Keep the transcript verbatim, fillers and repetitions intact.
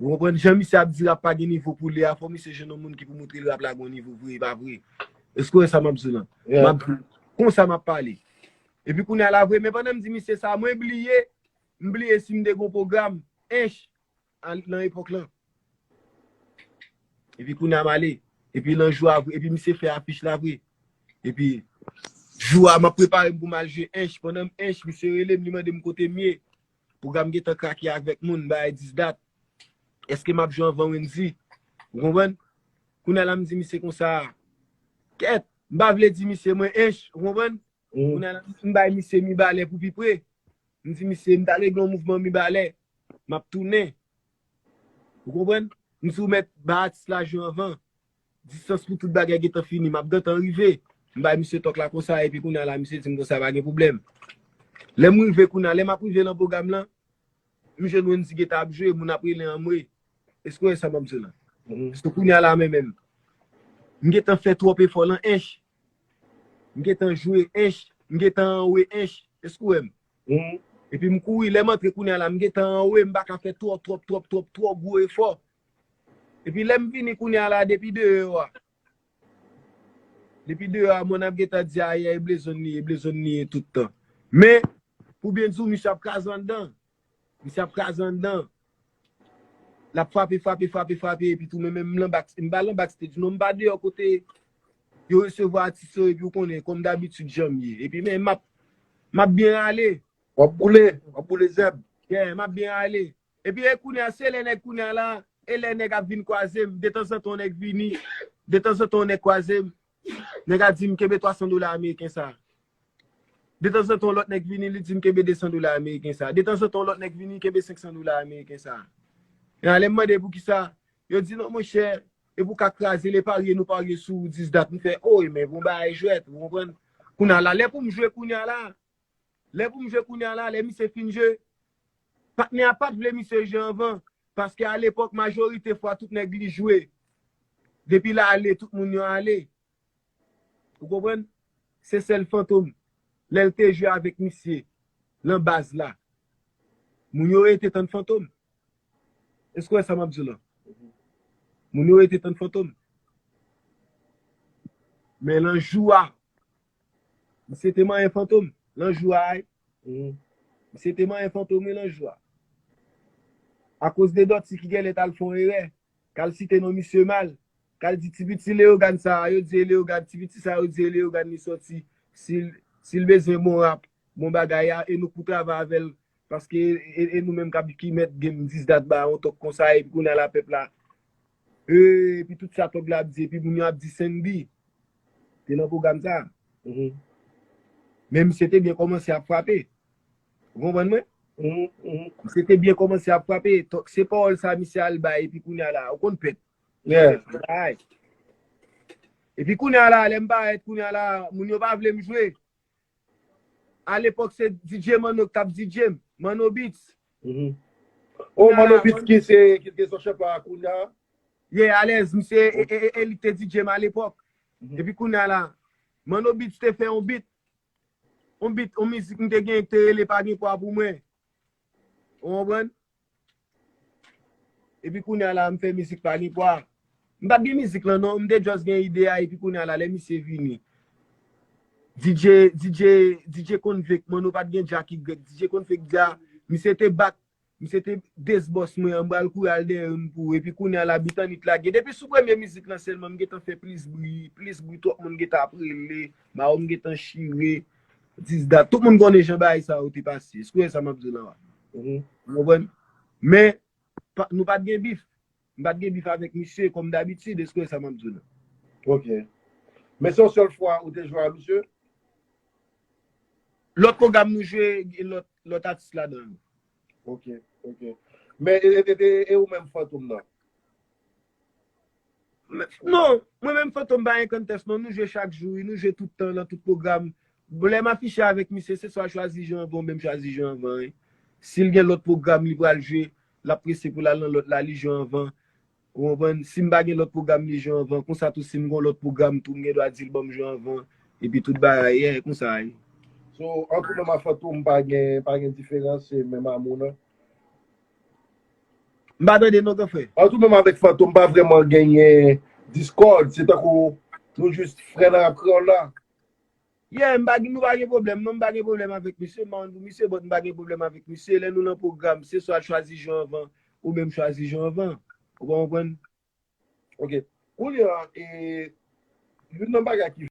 Ou konprann? Jan misye ap di rap pa gen nivo pou li a, fò misye jwenn yon moun ki pou montre l rap la gen yon nivo vre, e pa vre. Èske w wè sa m ap di w lan? M ap, konsa m ap pale. Epi kounye a la vre, men pandan m di misye sa, mwen bliye, m bliye si m te gen yon pwogram, ench, an, nan epòk lan. Epi kounye a m ale. Epi nan jou a vre, epi misye fè afich la vre. Epi jou a m ap prepare m pou m al jwe ench. Pandan m ench, misye rele m, li mande m kote m ye. Pwogram gentan krake avèk moun, bay dis dat. Èske m ap jwe anvan Wendy? Ou konprann? Kounye a la m di misye konsa, kèt, m pa vle di misye mwen ench, ou konprann? Kounye a la m bay misye Mibalè pou pi pre. M di misye, m t al regle yon mouvman Mibalè. M ap tounen. Ou konprann? M di w mèt ba atis la jwe anvan. Distans pou tout bagay gentan fini. M ap gentan rive. M bay misye tòk la konsa, epi kounye a la, misye di m konsa, pa gen pwoblèm. Lè m rive kounye a, lè m ap rive nan pwogram lan, m jwenn Wendy gentan ap jwe, moun ap rele anmwe. Èske w wè sa m ap di w lan? So kounye a la, men menm, m gentan fè twòp efò lan ench. M gentan jwe ench. M gentan anwe ench. Èske w wè m? Epi m kouri, lè m antre kounye a la, m gentan anwe, m pa ka fè twò, twòp, twòp, twòp, twò gwo efò. Epi lè m vini kounye a la, depi deyò a, depi deyò a, moun ap gentan di, ayayay, Blezonn li ye, Blezonn li ye tout tan. Men, pou byen di w, misye ap kraze anndan. Misye ap kraze anndan. L ap frape, frape, frape, frape, epi tou, men menm m lan back, m pa lan backstage, non, m pa deyò kote yo resevwa atis yo, epi w konnen, kòm dabitid, jan m ye. Epi, men, m ap, m ap byen rale. W ap boule, w ap boule zèb. Yeah, m ap byen rale. Epi, e kounye a, se lè nèg kounye a la, e lè nèg ap vin kwaze m, detanzantan yon nèg vini, detanzantan yon nèg kwaze m, nèg a di m, kenbe twa san dola ameriken sa. Detanzantan yon lòt nèg vini, li di m, kenbe de san dola ameriken sa. Detanzantan yon lòt nèg vini, kenbe senk san dola ameriken sa. E lè m mande poukisa, yo di, non, monchè, e pou ka kraze, le parye nou parye sou dis dat, m fè, o, men bon bagay jwèt, ou konprann? Kounye a la, lè pou m jwe kounye a la, lè pou m jwe kounye a la, lè misye fin jwe, patnè a pa t vle misye jwe anvan, paske alepòk, majorite fwa, tout nèg li jwe. Depi l ale, tout moun yo ale. Ou konprann? Se sèl Fantom. Lè l te jwe avèk misye, lan baz la, moun yo rete tann Fantom. Èske w wè sa m ap di w lan? Moun yo rete tann Fantom. Men lan jou a, misye te manyen Fantom. Lan jou a, wi. Misye te manyen Fantom, wi, lan jou a. Akoz de Dòti ki genlè t al fè yon erè, k al site non misye mal, k al di ti piti Leyogàn sa a, yo di e Leyogàn, ti piti sa a, yo di e Leyogàn li sòti, si l, si l bezwen bon rap, bon bagay a, e nou k pou travay avè l, paske e, e nou menm k ap, ki mèt game dis dat ba yon tòk konsa, epi kounye a la pèp la, e, epi tout sa tòg la ap di, epi moun yo ap di Sendy te nan pwogram sa. Men misye te byen kòmanse ap frape. Ou konprann mwen? Misye te byen kòmanse ap frape. Tòk, se pawòl sa misye al bay, epi kounye a la, ou konn pèp. Ay. Epi kounye a la, lè m parèt kounye a la, moun yo pa vle m jwe. Alepòk, se D J Manno k t ap D J m. Manno Beats. O, Manno Beats ki se, ki te sou chèf la kounye a. Yeah, alèz, misye, e, e, e, e li k te D J m alepòk. Epi kounye a la, Manno Beats te fè yon beat. Yon beat, yon mizik m te genyen ki te rele Pa gen pwa pou mwen. Ou konprann? Epi kounye a la, m fè mizik Pa gen pwa. M pa t gen mizik lan non, m te just gen ide a, epi kounye a la, lè misye vini, D J, D J, D J Convict, Manno pa t gen Jacky Greg, D J Convict di a, misye te bat, misye te disboss mwen, m pral kouri al dèyè youn pou ou, epi kounye a la, Bitanit lage. Depi sou premye mizik lan sèlman, m gentan fè plis bri, plis bri, twòp moun gentan ap rele, mawo m gentan chire, dis dat. Tout moun konnen jan bagay sa yo te pase. Èske w wè sa m ap di w lan? Ou konprann? Men, pa, nou pa t gen bif. M pa t gen bif avèk misye kòm dabitid, èske w wè sa m ap di w lan? Ok. Men se yon sèl fwa ou te jwe a misye? Lòt pwogram nou jwe, gen lòt, lòt atis ladan l. Ok, ok. Men, e, e, e, e, e ou menm Fantom nan? Non, mwen menm Fantom pa gen contest non, nou jwe chak jou, wi, nou jwe tout tan, lan tout pwogram. Bon, lè m afiche avèk misye, se swa Chwazi Jan anvan, oubyen m chwazi Jan anvan, wi. Si l gen lòt pwogram li pral jwe, l ap prese pou l al nan lòt la, li jwe anvan. Ou konprann? Si m pa gen lòt pwogram, li jwe anvan. Konsa tou, si m gen yon lòt pwogram tou, m gen dwa di l ban m jwe anvan. Epi tout bagay, yeah, konsa, wi. So, ant ou menm ak Fantom, pa gen, pa gen diferans, se menm amour nan? M pa tande non, gran frè. An tou menm avèk Fantom, pa vrèman genyen Discord. Se tankou nou jis frè nan rap kreyòl la. Yeah, m pa, nou pa gen pwoblèm non, m pa gen pwoblèm avèk misye, m pa konn pou misye, but m pa gen pwoblèm avèk misye. Lè nou nan pwogram, se swa l chwazi Jean Van, ou menm chwazi Jean Van. Ou pa konprann? Ok. Kounye a, e, youn nan bagay ki